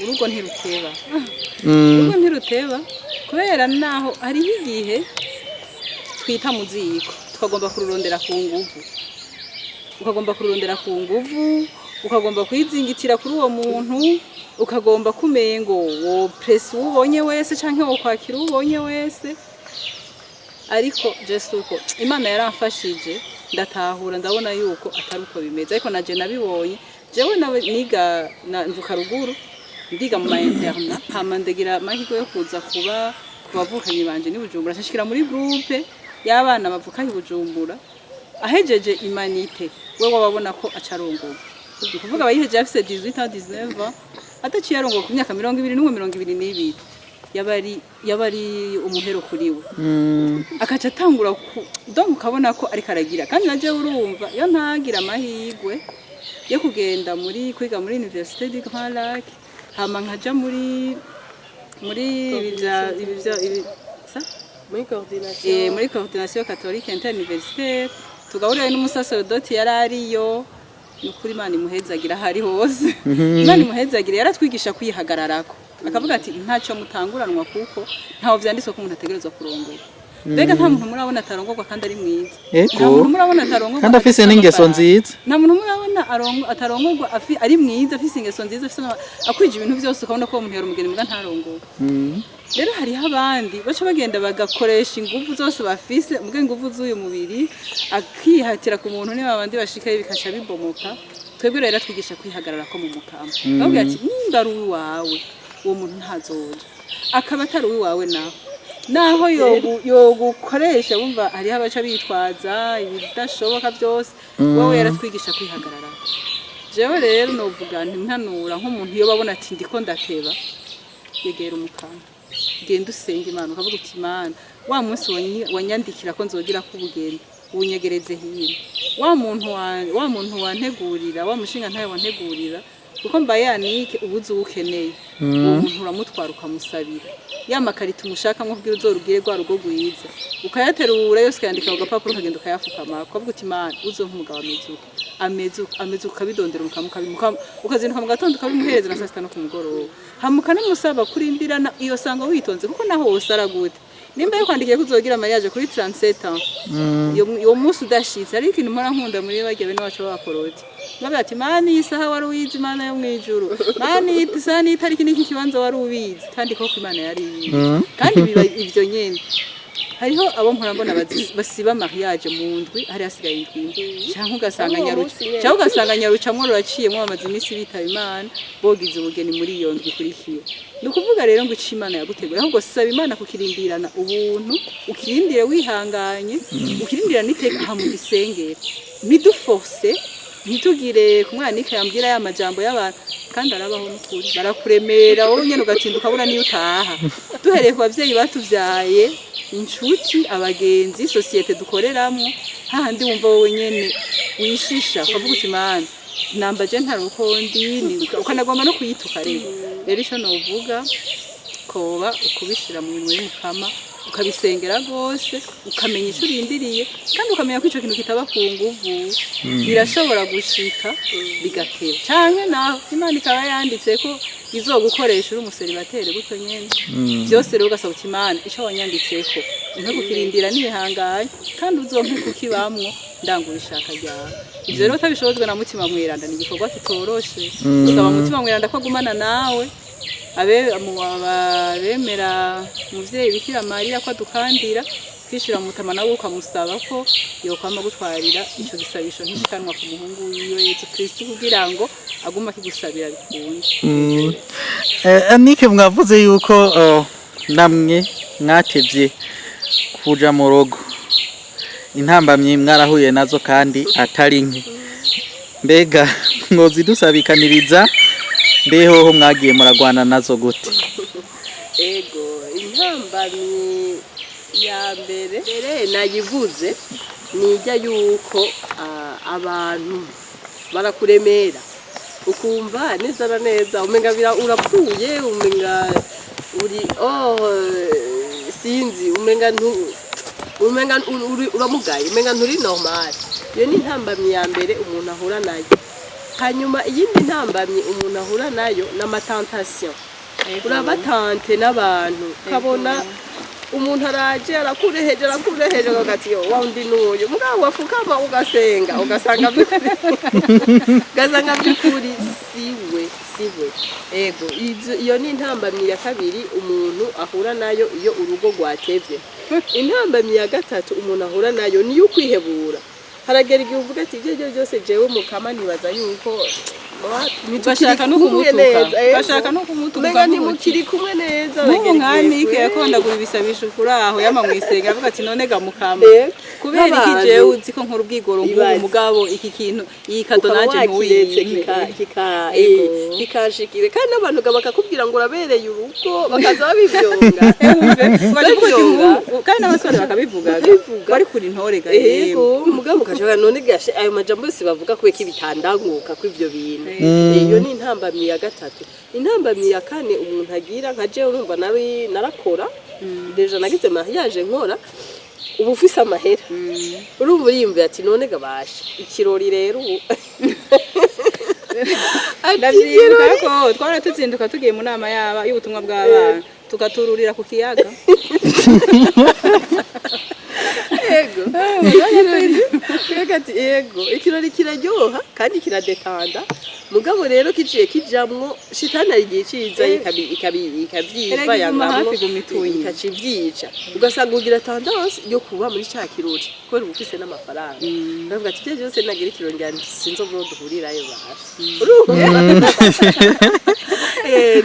urugo ntiruteba. Urugo ntiruteba, kubera naho hariho igihe twita mu ziko, tukagomba kururondera ku nguvu, ukagomba kururondera ku nguvu, ukagomba kwizingitira kuri uwo muntu, ukagomba kumengo wo presse uwo ubonye wese canke wo kwakira uwo ubonye wese. Ariko je uko Imana yaramfashije ndatahura, ndabona yuko atari uko bimeze. Ariko naje nabibonye jewe nawe niga na mvuka ruguru, ndiga mu ma internat, hama ndagira amahirwe yo kuza kuba ku bavukanyi banje ni Bujumbura, nshikira muri groupe y'abana bavuka i Bujumbura. Ahejeje humanités, we wababona ko acarongorwa, ni ukuvuga abayihejeje afise 18 ans, 19 ans, ataciye arongorwa ku myaka 21, 22, yaba ari umuhero kuri we. Akaca atangura ku donc ukabona ko ariko aragira. Kandi naje urumva, iyo ntagira amahirwe yo kugenda muri kwiga muri Université du Grand Lac, hama nkaja muri ibi vya ibi sa muri coordination. Muri coordination catholique interuniversitaire, tugahurira n'umusaserdoti yari ariyo. Ni ukuri, Imana imuhezagira aho ari hose, Imana imuhezagira, yaratwigisha kwihagararako. Akavuga ati ntacyo mutanguranwa, kuko ntaho vyanditswe ko umuntu ategerezwa kurongora. Mbega nta muntu murabona atarongorwa kandi ari mwiza? Nta muntu murabona atarongorwa Kandi afise n'ingeso amafaranga? nziza. Nta muntu murabona atarongorwa ari mwiza, afise ingeso nziza, afise akwije ibintu byose, ukabona ko uwo muntu yari umugeni, muga ntarongorwa? Rero hariho abandi baca bagenda bagakoresha inguvu zose bafise, muga inguvu z'uyu mubiri, akihatira ku muntu, niba abandi bashikayo bikaca bibomoka. Twebwe rero twigisha kwihagarara ko mu Mukama. Bavuga ati nimba ari uwiwawe, uwo muntu ntazoja. Akaba atari uwiwawe, naho yogukoresha, wumva hariho abaca bitwaza ibidashoboka byose. Wowe yaratwigisha kwihagarara. Jewe rero novuga nti mpanura nk'umuntu iyo babona ati ndiko ndateba, yegera Umukama, genda usenge Imana, ukavuga uti: "Imana, wa munsi wanyandikira ko nzogira ko ubugeni, ubunyegereze hino wa muntu wa muntu wantegurira, wa mushinga ntawe wantegurira, kuko mbaye yanike ubuze uwo ukeneye, uwo muntu uramutwara ukamusabira ya makarito umushakamo kugira uzorugire rwa rugo rwiza, ukayaterura yose, ukayandika ku gapapuro, ukagenda ukayafukama, ukavuga uti: 'Imana, uzompa umugabo ameze uko, ameze uko, ameze uko.' Ukabidondera, ukazinduka mu gatondo, ukabimuhereza na saa sita no ku mugoroba, hama ukanamusaba kurindirana iyo sanga witonze, kuko naho wosara gute, nimba yakwandikiye ko uzogira mariage kuri 37 ans, iyo munsi udashitse. Ariko ikintu mpora nkunda muri barya bene wacu b'abaporoti, bavuga ati: 'Mana, iyi saha wari uwizi, Imana yo mw'ijuru, Mana, iyi saha n'itariki n'iki kibanza wari ubizi.' Kandi koko Imana yari ibizi, kandi biba ivyo nyene. Hariho abo mpora mbona basiba mariage mu ndwi hari hasigaye indwi imwe, canke ugasanga Uwo nyaruca munsi nyene. canke ugasanga nyarucamwo ruraciyemwo, bamaze iminsi bitaba Imana, bogize ubugeni muri iyo ndwi ikurikiye. Ni ukuvuga rero ngo ico Imana yagutegura, ahubwo saba Imana kukirindirana ubuntu, ukirindire wihanganye, ukirindirane iteka, aha mu gisengero. Ntiduforce, ntitugire ku mwana yambwira ya majambo y'abantu, kandi arabaho n'ukuri, barakuremera wowe nyene ugatinda ukabura niyo utaha. Duhereye ku bavyeyi batuvyaye, inshuti, abagenzi, société dukoreramo, hahandi wumva wowe nyene wishisha, ukavuga uti: 'Mana, namba je ntari uko ndi.' Ukanagomba no kuyituka. Rero ico novuga koba ukubishira mu minwe y'Umukama, ukabisengera rwose, ukamenya ico urindiriye, kandi ukamenya ko ico kintu kitaba ku nguvu. Birashobora gushika bigateba, canke naho Imana ikaba yanditse ko izogukoresha uri umucélibataire gutyo nyene. Byose rero ugasaba uti: 'Imana, ico wanyanditseko umpe kukirindira nihanganye, kandi uzompe kukibamwo ndangura ishaka ryawe.' Ivyo rero utabishobozwa na Mutima Mweranda, ni igikorwa kitoroshe. Usaba Mutima Mweranda ko agumana nawe, abe abemera umuvyeyi Bikira Mariya ko adukandira kwishira mu mutama, nawe ukamusaba ko yokwama gutwarira ico gisabisho nk'ishikanwa ku muhungu wiwe Yezu Kristu, kugira ngo agume akigusabira bikunde. Anike, mwavuze yuko namwe mwatevye kuja mu rugo, intambamyi mwarahuye nazo kandi atari nke. Mbega mwozidusabikaniriza? Mbehoho mwagiye muragwana nazo gute? Ego, intambamyi ya mbere nayivuze, nijya yuko abantu barakuremera, ukumva neza na neza umenga urapfuye, umenga uri oh sinzi, umenga ntu umenga uramugaye, umenga nturi normal. Iyo ni intambamyi ya mbere umuntu ahura nayo. Hanyuma iyindi ntambamyi umuntu ahura nayo ni amatentations. Uraba tenté n'abantu, ukabona umuntu araje arakureheje, arakureheje, agati yo wa undi n'uyu mugabo, wafukama ugasenga, ugasanga by'ukuri siwe, siwe. Ego, iyo ni intambamyi ya kabiri umuntu ahura nayo iyo urugo rwatevye. Intambamyi ya gatatu umuntu ahura nayo ni iyo kwihebura. Haragera igihe uvuga ati: "Ibyo aribyo byose, jewe Mukama nibaza yuko Bashaka no kumwe kumutuka. neza." Ego. Bashaka no kumutuka. Umenga Ukavuga uti, ntimukiri kumwe neza. Nk'ubu Aragera igihe nkanike yakondagura ibisabisho kuri aho yama mwisenga, avuga ati: "None ga Mukama, Eh, kubera iki nk'abantu jewe uzi ko nkora ubwigoro nk'ubu, Ibaze. mugabo iki kintu, iyi cadeau ukaba nanje wakiretse ntuyimpe?" kika Ego. kikashikire, kandi n'abantu ga bakakubwira ngo urabereye urugo, bakaza babivyonga. Ugaca uvuga uti, Bavyonga. Kandi n'abasore bakabivuga. Bakabivuga. Bari kuri intore ga. Ego, mugabo ukaca none gashe ayo majambo yose bavuga kubera ko ibitandanguka kw'ivyo bintu. Iyo ni intambamyi ya gatatu. Intambamyi ya kane umuntu agira, nka jewe, urumva nari narakora déjà, nagize mariage nkora, uba ufise amahera, urumva uriyumvira ati: "None gabasha ikirori rero ubu." Ati Ndavyibuka ko twara tuzinduka tugiye mu nama yaba y'ubutumwa bw'abana, tugatururira ku kiyaga. Ego, ikirori, ati ego, ikirori kiraryoha kandi kiradetanda, mugabo rero kiciye kijamwo shitani, hari igihe ciza Erega iguma ikavyivayangamwo, hafi iguma itunye. ikaca ivyica, ugasanga ugira tendance yo kuba muri ca kirori kubera uba ufise n'amafaranga. Ndavuga ati ivyo vyose nagira ikirori, ngira sinzi ubwo duhurirayo basha. Urumva,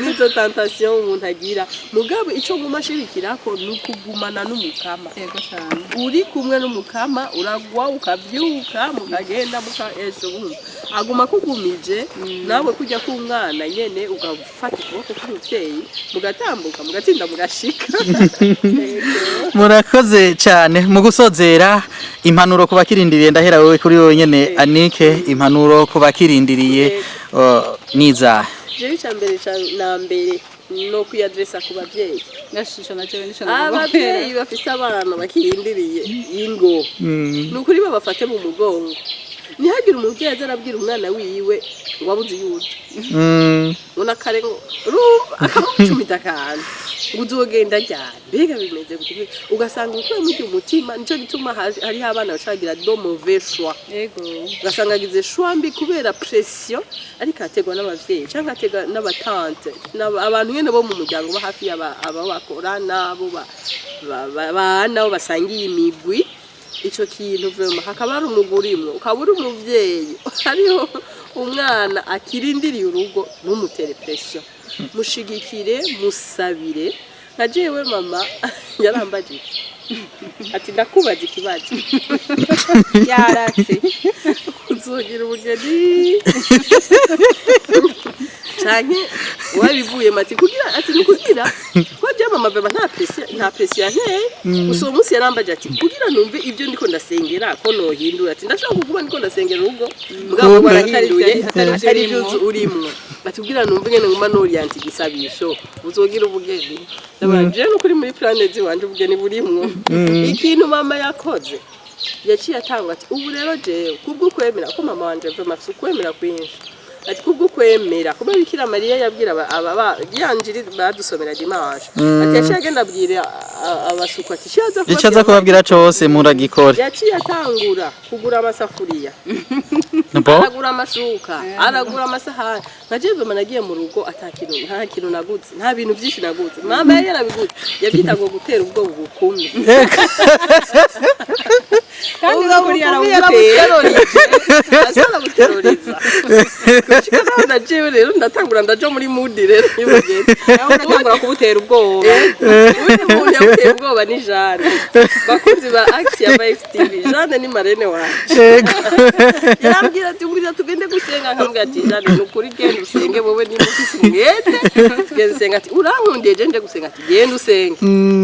nizo tentation umuntu agira, mugabo ico nguma nshimikirako ni ukugumana n'Umukama. Yego cyane. Uri kumwe n'Umukama, uragwa ukavyuka, mukagenda muka ejo wumva aguma akugumije nawe kujya k'umwana nyene, ugafata ukuboko k'umuvyeyi, mugatambuka, mugatsinda, mugashika. Murakoze cyane. Mu gusozera, impanuro ku bakirindiriye, ndahera wowe kuri wowe nyene Anike, impanuro ku bakirindiriye niza? Jewe ica mbere na mbere no kwiyadresa ku bavyeyi. Nashisho na jewe nisho. Abavyeyi bafise abana bakirindiriye ingo, ni ukuri babafate mu mugongo. Ntihagire umuvyeyi aza arabwira umwana wiwe ngo abuze yuja, ubona kare ngo urumva akamucumita akantu ngo uzogenda ryari, mbega bimeze gute? Ugasanga ukuye muri umutima. Nico gituma hariho abana bacagira de mauvais choix. Ugasanga agize choix mbi kubera pression, ariko ategwa n'abavyeyi canke ategwa n'abatante, abantu nyene bo mu muryango bo hafi y'aba aba bakora n'abo bana bo basangiye imigwi. Ico kintu vraiment, hakaba hari umuguri imwe, ukaba uri umuvyeyi, hariho umwana akirindiriye urugo, ntumutere pression, mushigikire, musabire. Nka jewe mama yarambajije ati: "Ndakubaza ikibazo." Yaratse. "Uzogira ubugeni canke wabivuyemo?" Ati kugira, ati ni kugira ko je mama vraiment nta pression yanteye. Gusa uwo munsi yarambaje ati: "Kugira numve ibyo ndiko ndasengera ko nohindura." Ati: "Ndashobora kuguma ndiko ndasengera urugo, mugabo Kumbe. warahinduye Atari ivyo atari ivyo urimwo. Urimwo." Ati: "Kugira numve ngene nguma noriyanta igisabisho, uzogira ubugeni?" Ndabanje nukuri muri plan ziwanje ubugeni burimwo. Ikintu mama yakoze, yaciye atangwa ati: "Ubu rero jewe kubwo kwemera ko mama wanje vraiment afise ukwemera kwinshi," ati: "Kubwo kwemera kuba Bikira Mariya yabwira aba yanjiri badusomera dimanche," ati yaciye agenda abwira abasuku ati "Icyo Icyo aza kubabwira cose muragikore. Yaciye atangura kugura amasafuriya, Bo? aragura amashuka, aragura amasahani. Nka jewe vraiment nagiye mu rugo ata kintu, nta kintu naguze, nta bintu byinshi naguze. Mama yari yarabiguze, yabyita ngo gutera ubwoba ubukumi. Kandi Ubwo n'ukuri bukumi yarawuguteye. yarabuterorije, arabuteroriza gushika naho na jewe rero ndatangura ndaja muri mood rero y'ubugeni. Nawe ugatangura kubutera ubwoba. Uyu muntu yamuteye ubwoba ni Jeanne. Bakunzi ba Action Vibes TV, Jeanne ni marraine wanje. Yarambwira ati: "Ngwira tugende gusenga." Nkambwira ati: "Jeanne, ni ukuri genda usenge wowe niba ufise umwete, tugende usenge." Ati: "Urankundiye je nje gusenga?" Ati: "Genda usenge."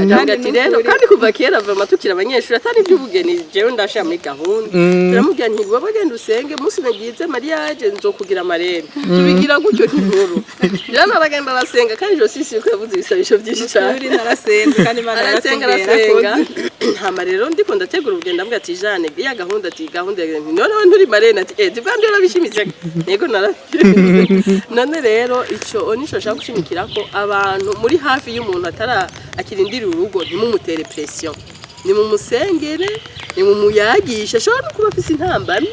Acambwira ati rero, kandi kuva kera vraiment tukiri abanyeshuri, atari iby'ubugeni jewe ndashira muri gahunda, turamubwira nti: "Wowe genda usenge, umunsi nagize mariage nzokugira marraine." Tubigira gutyo nk'inkuru. Jeanne aragenda arasenga, kandi je suis sûre ko yavuze ibisabisho byinshi cyane. Uri narasenze kandi Imana Arasenga. yaratubwiye. Arasenga. Yarakoze. Hama rero ndiko ndategura urugendo, ndavuga ati: "Jeanne, ya gahunda," ati: "Gahunda ya noneho nturi marraine?" Ati: "Eh, tibandi yarabishimitse." Yego, narabishimitse. None rero ico nico nshaka gushimikira ko abantu muri hafi y'umuntu atara akirindira urugo, ntimumutere pression, nimumusengere, nimumuyagishe. Ashobora no kuba afise intambamyi.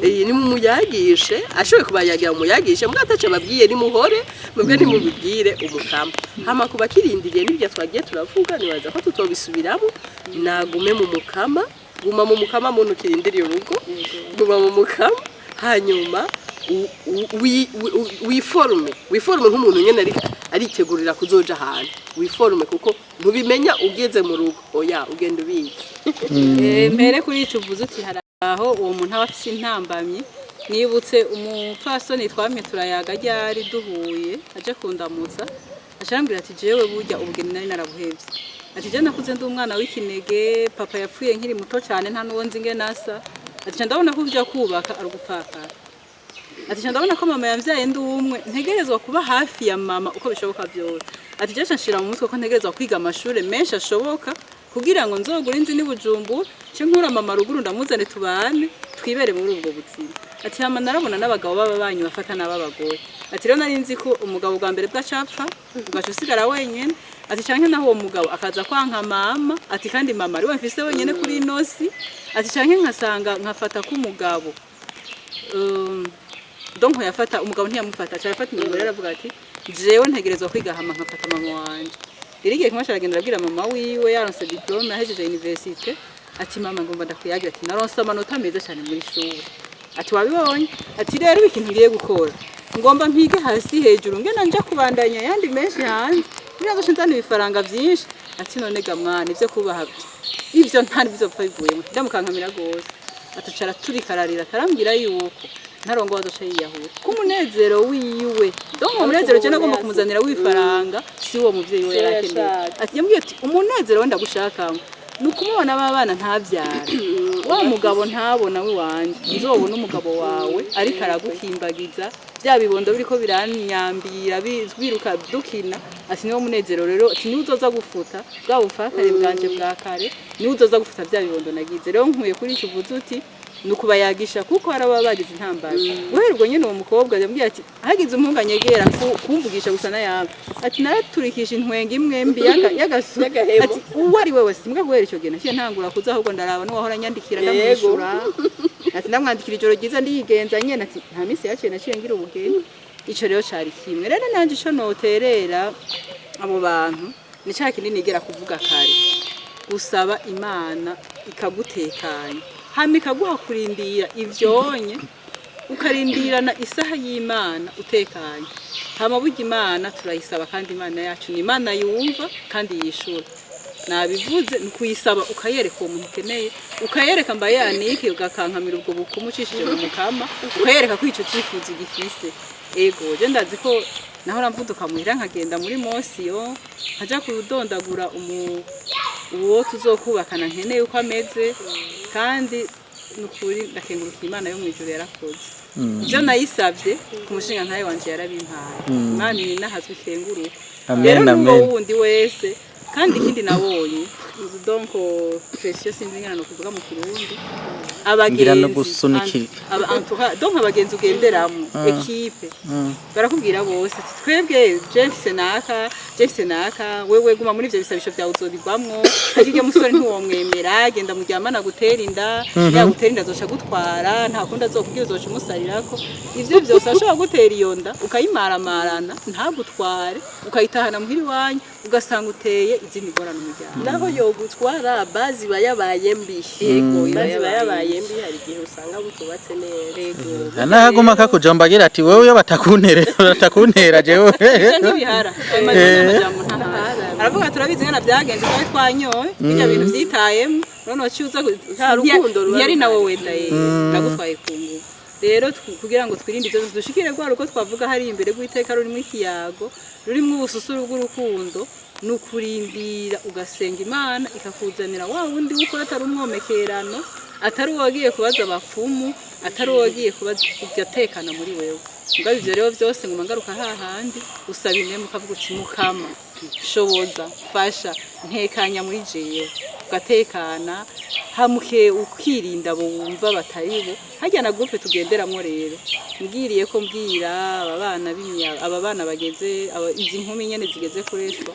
Iyi nimumuyagishe, ashoboye kubayagira umuyagishe, mbwa ataco babwiye, nimuhore mwebwe, nimubibwire Umukama. Hama kuba kirindiriye n'ibyo twagiye turavuga, nibaza ko tutobisubiramo. Nagume mu Mukama, guma mu Mukama muntu kirindiriye urugo, guma mu Mukama. Hanyuma wiforume, wiforume nk'umuntu nyene ariko aritegurira kuzoja ahantu. Wiforume kuko ntubimenya ugeze mu rugo, oya, ugenda ubizi. Mpere kuri ico uvuze uti hari aho uwo muntu aba afise intambamyi. Nibutse umupfasoni twamye turayaga ryari duhuye aje kundamutsa, acambwira ati: "Jewe burya ubugeni nari narabuhevye." Ati: "Je nakuze ndi umwana w'ikinege, papa yapfuye nkiri muto cyane, nta n'uwo nzi ingene asa." Ati: "Ca ndabona ko uja kubaka ari ugupfakara." Ati: "Ca ndabona ko mama yamvyaye ndi umwe, ntegerezwa kuba hafi ya mama uko bishoboka byose." Ati: "Je ca nshira mu mutwe ko ntegerezwa kwiga amashure menshi ashoboka kugira ngo nzogure inzu n'i Bujumbura, nce nkura mama ruguru, ndamuzane tubane, twibere muri ubwo buzima." Ati hama narabona n'abagabo baba banyu bafata n'ab'abagore. Ati rero nari nzi ko umugabo bwa mbere bwacapfa, ugaca usigara wenyene. Ati canke naho uwo mugabo akaza kwanka mama. Ati kandi mama ariwe mfise wenyene kuri ino si. Ati canke nkasanga nkafata k'umugabo, donc yafata umugabo ntiyamufata, aca arafata ingingo rero aravuga ati jewe ntegerezwa kwiga hama nkafata mama wanje. Rero igihe kimwe aca aragenda arabwira mama wiwe, yaronse diplôme, yahejeje université, ati mama, ngomba ndakuyagira. Ati naronse amanota meza cyane muri shuri. Ati wabibonye? Ati rero ikintu ngiye gukora, ngomba mpige hasi hejuru, ngena nja kubandanya ayandi menshi hanze kugira ngo nzane ibifaranga byinshi. Ati none ga mwana, ivyo kubaha ivyo nta nibyo bivuyemo, ndamukankamira gose. Atucara turikararira, akarambwira yuko ntarongo azoca yiyahura ko umunezero wiwe, donc uwo munezero je nagomba kumuzanira w'ifaranga si uwo muvyeyi we yari akeneye. Ati yambwiye ati umunezero we ndagushakamo ni ukumubona b'abana ntabyara, wa mugabo ntabona w'iwanje, nzobona umugabo wawe ariko araguhimbagiza, bya bibondo biriko biranyambira biruka dukina. Ati niwo munezero rero. Ati niwe uzoza gufuta bwa bufakare bwanje bwa kare, niwe uzoza gufuta bya bibondo nagize. Rero nkuye kuri icyo uvuze uti ni ukubayagisha, kuko hari ababa bagize intambara. Guhera ubwo nyine uwo mukobwa yambwiye ati hagize umuhungu anyegera kumvugisha gusa n'ayabo, ati naraturikisha intwenga imwe mbi y'agasu. Y'agahemo. Ati uwo ari we wese mbwa. Guhera icyo gihe naciye ntangura kuza, ahubwo ndaraba n'uwahora anyandikira ndamwishura. Ati ndamwandikira ijoro ryiza, ndiyigenza nyene. Ati nta minsi yaciye naciye ngira ubugeni. Ico rero cari kimwe. Rero nanje ico noterera abo bantu ni ca kindi nigera kuvuga kare: gusaba Imana ikagutekanya, hama ikaguha kurindira ivyonye, ukarindirana isaha y'Imana utekanye. Hama burya Imana turayisaba, kandi Imana yacu ni Imana yumva kandi yishura. Nabivuze, ni ukuyisaba, ukayereka uwo muntu ukeneye, ukayereka mba yanike, ugakankamira ubwo bukumu ucishije mu Mukama, ukayereka ko ico cyifuzo ugifise. Ego, je ndazi ko nahora mvuduka muhira nkagenda muri mosiyo, nkaja kudondagura uwo tuzokubakana nkeneye uko ameze. Kandi nukuri ndakengurukiye Imana yo mu ijuru, yarakoze ibyo nayisabye ku mushinga ntayo wanje, yarabimpaye. Imana inahazwe ikenguruka. Amen, rero n'uwo amen. wundi wese. Kandi ikindi nabonye, donc pression, sinzi ingana no kuvuga mu Kirundi. Ngira no Abagenzi gusunikira. En tout cas, donc abagenzi ugenderamo, équipe, barakubwira bose ati twebwe James naka, James naka, wewe guma muri ivyo bisabisho byawe uzobigwamwo, ariko iryo musore ntiwomwemera, genda muryamana gutera inda, yagutera inda azoca gutwara, nta kundi azokubwira, uzoca umusarirako. Ivyo vyose ashobora gutera iyo nda, ukayimaramarana ntagutware, ukayitahana muhira iwanyu, ugasanga uteye izindi ngorane umuryango. Naho yogutwara, bazi iba yabaye mbi. Yego, iba bazi iba yabaye yabaye mbi, hari igihe usanga butubatse neza. Yego. Nahaguma kakujomba agira ati wewe iyo batakuntera jewe. Ivyo ntibihara, ayo majambo ntahara. Aravuga turabizi ngana byagenze, twari twanyoye bijya bintu vyitayemo, none waciye uza Nta rukundo ruba ntiyari nawe ruhari. wenda ye nagutwaye ku nguvu. Rero kugira ngo twirinde ivyo, dushikire rwa rugo twavuga hari imbere rw'iteka, rurimo ikiyago, rurimo ubususuru bw'urukundo, ni ukurindira ugasenga Imana ikakuzanira wa wundi w'ukuri, atari umwomekerano, atari uwagiye kubaza abapfumu, atari uwagiye kubaza, ugatekana muri wewe. Mugabo ivyo rero byose nguma ngaruka hahandi: usaba inema, ukavuga uti Mukama shoboza, fasha, ntekanya muri jewe, ugatekana hamuke, ukirinda abo wumva batari bo. Harya na groupe tugenderamwo rero, mbwiriye ko mbwira aba bana b'imya, aba bana bageze izi nkumi nyene zigeze kureshwa,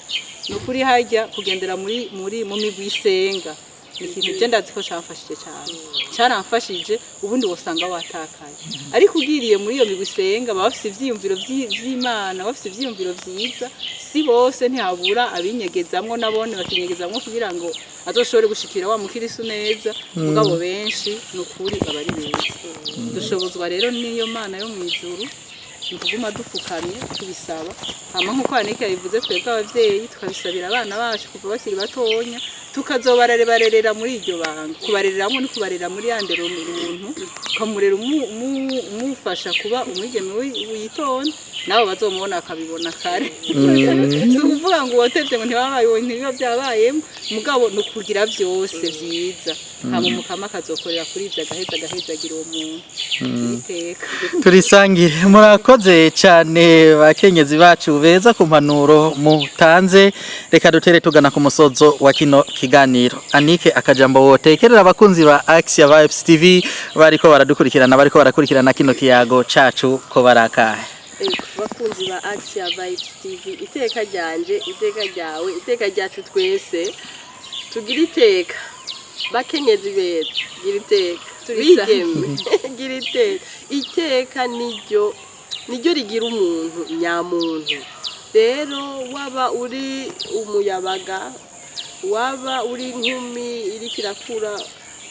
ni ukuri harya kugendera muri mu migwi isenga ni ikintu je ndazi ko camfashije cyane, caramfashije. Ubundi wosanga watakaye, ariko ugiriye muri iyo migwi isenga, baba bafise ivyiyumviro vy'Imana, bafise ivyiyumviro vyiza. Si bose, ntihabura abinyegezamwo, nabone bakinyegezamwo kugira ngo azoshobore gushikira wa mukirisu neza. Mugabo benshi ni ukuri baba ari beza. Dushobozwa rero n'iyo Mana yo mu ijuru, ni ukuguma dupfukamye tubisaba. Hama nk'uko Anike yabivuze, twebwe abavyeyi tukabisabira abana bacu kuva bakiri batonya, tukazobarerera muri iryo banga. Kubarereramwo ni kubarera muri ya ndero runtu, ukamurera umufasha kuba umwigeme witonda, nabo bazomubona bakabibona kare. Si ukuvuga ngo uwatevye ngo ntibabaye, ntibiba vyabayemo, mugabo ni ukugira vyose vyiza, hama Umukama akazokorera kuri ivyo, agaheza agahezagira uwo muntu iteka. Turisangire. Murakoze cyane bakenyezi bacu beza ku mpanuro mutanze. Reka dutere tugana ku musozo wa kino. kiganiro. Anike, akajambo wotekerera abakunzi ba Axia Vibes TV bariko baradukurikirana, bariko barakurikirana kino kiyago cacu, ko barakahe? Ego, bakunzi ba Axia Vibes TV, iteka ryanje, iteka ryawe, iteka ryacu twese, tugira iteka. Bakenyezi beza, gira iteka. Turisa. Bigeme, gira iteka. Iteka niryo rigira umuntu nyamuntu. Rero waba uri umuyabaga, waba uri inkumi iriko irakura,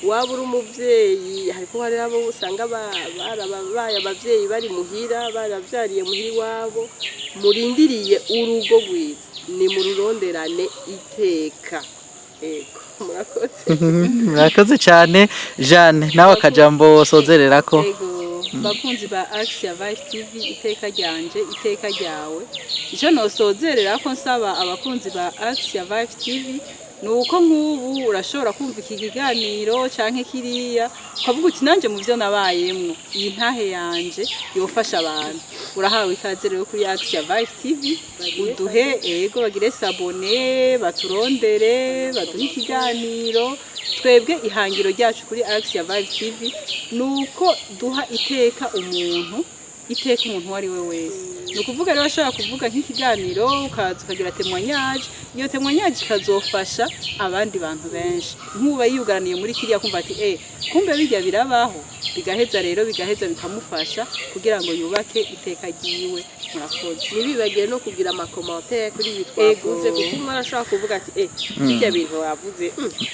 waba uri umuvyeyi, hariko hari abo usanga barababaye abavyeyi bari muhira, baravyariye muhira iwabo, murindiriye urugo rwiza, ni mururonderane iteka. Ego, murakoze. Murakoze cyane. Jeanne, nawe akajambo wosozererako? Ego, bakunzi ba Axia Vibes TV, iteka ryanje, iteka ryawe, icyo nosozerera ko nsaba abakunzi ba Axia Vibes TV ni uko nk'ubu urashobora kumva iki kiganiro canke kiriya, ukavuga uti: "Nanje mu byo nabayemwo, iyi ntahe yanje yofasha abantu." Urahawe ikaze rero kuri Axia Vibes TV. Uduhe, ego, bagire s'abonner, baturondere, baduhe ikiganiro. Twebwe ihangiro ryacu kuri Axia Vibes TV ni uko duha iteka umuntu, iteka umuntu uwo ari we wese. Ni ukuvuga rero ashobora kuvuga nk'ikiganiro, ukaza ukagira témoignage, iyo témoignage ikazofasha abandi bantu benshi. Nk'uba yiyugaraniye muri kiriya, kumva ati: "Eh, kumbe bijya birabaho." Bigaheza rero, bigaheza bikamufasha kugira ngo yubake iteka ryiwe. Murakoze. Ntibibagiye no kugira ama commentaires kuri ibi twavuze, kuko umwe arashobora kuvuga ati: "Eh, bijya bintu wavuze,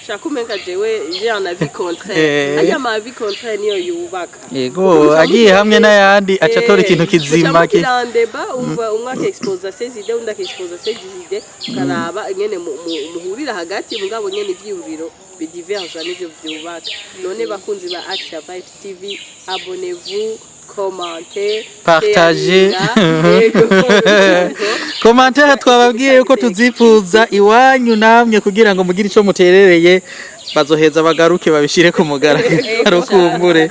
shaka umenga jewe j'ai un avis contraire." Aya ma avis contraire niyo yubaka. Yego, agiye hamwe n'ayandi aca atora ikintu kizima. Muca débat, umva, umwe akexposa ses idées, undi akexposa ses idées, ukaraba ingene muhurira hagati. Mugabo nyene ivyiyumviro bidiverge nivyo vyubaka. None bakunzi ba Axia Vibes TV, abonnez-vous, commentez, Partagez. sharinga. Yego. Commentaires twababwiye yuko tuzifuza iwanyu namwe kugira ngo mugire ico muterereye. Bazoheza bagaruke babishire ku mugaragaro, kumbure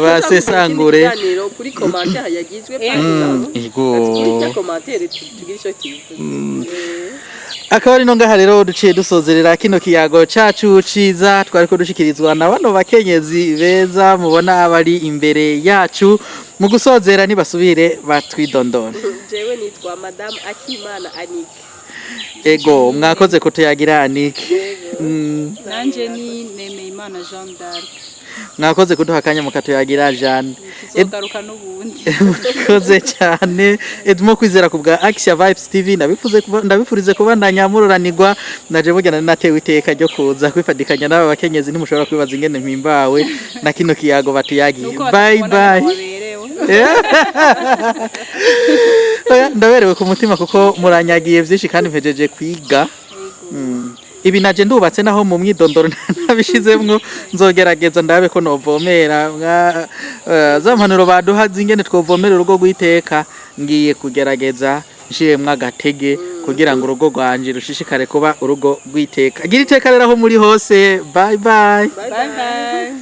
basesangure. Ikiganiro kuri commentaire yagizwe, par exemple. Ego. Ati, kuri irya commentaire tugire ico tubivuze. Akaba ari no ngaha rero duciye dusozerera kino kiyago cacu ciza twariko dushikirizwa na bano bakenyezi beza mubona bari imbere yacu. Mu gusozera, nibasubire batwidondora. Jewe nitwa Madame Akimana Anike. Ego, mwakoze kutuyagira, Anike. Nanje ni Nemeyimana Jean d'Arc. Mwakoze kuduha akanya mukatuyagira, Jeanne. Tuzogaruka n'ubundi. Murakoze cyane. Edmo Kwizera ku bwa Axia Vibes TV, ndabifurize kubandanya mururanirwa. Naje burya nari natewe iteka ryo kuza kwifadikanya n'aba bakenyezi. Ntimushobora kwibaza ingene mpimbawe na kino kiyago batuyagiye. Nuko Bye batakubona bye. ngo waberewe. Oya, ndaberewe ku mutima kuko muranyagiye byinshi kandi mpejeje kwiga. Ibi naje ndubatse, naho mu mwidondoro ntabishizemwo, nzogerageza ndabe ko novomera za mpanuro baduha zingene twovomera urugo rw'iteka. Ngiye kugerageza nshiremwo agatege kugira ngo urugo rwanje rushishikare kuba urugo rw'iteka. Gira iteka rero aho muri hose. Bye bye. Bye bye.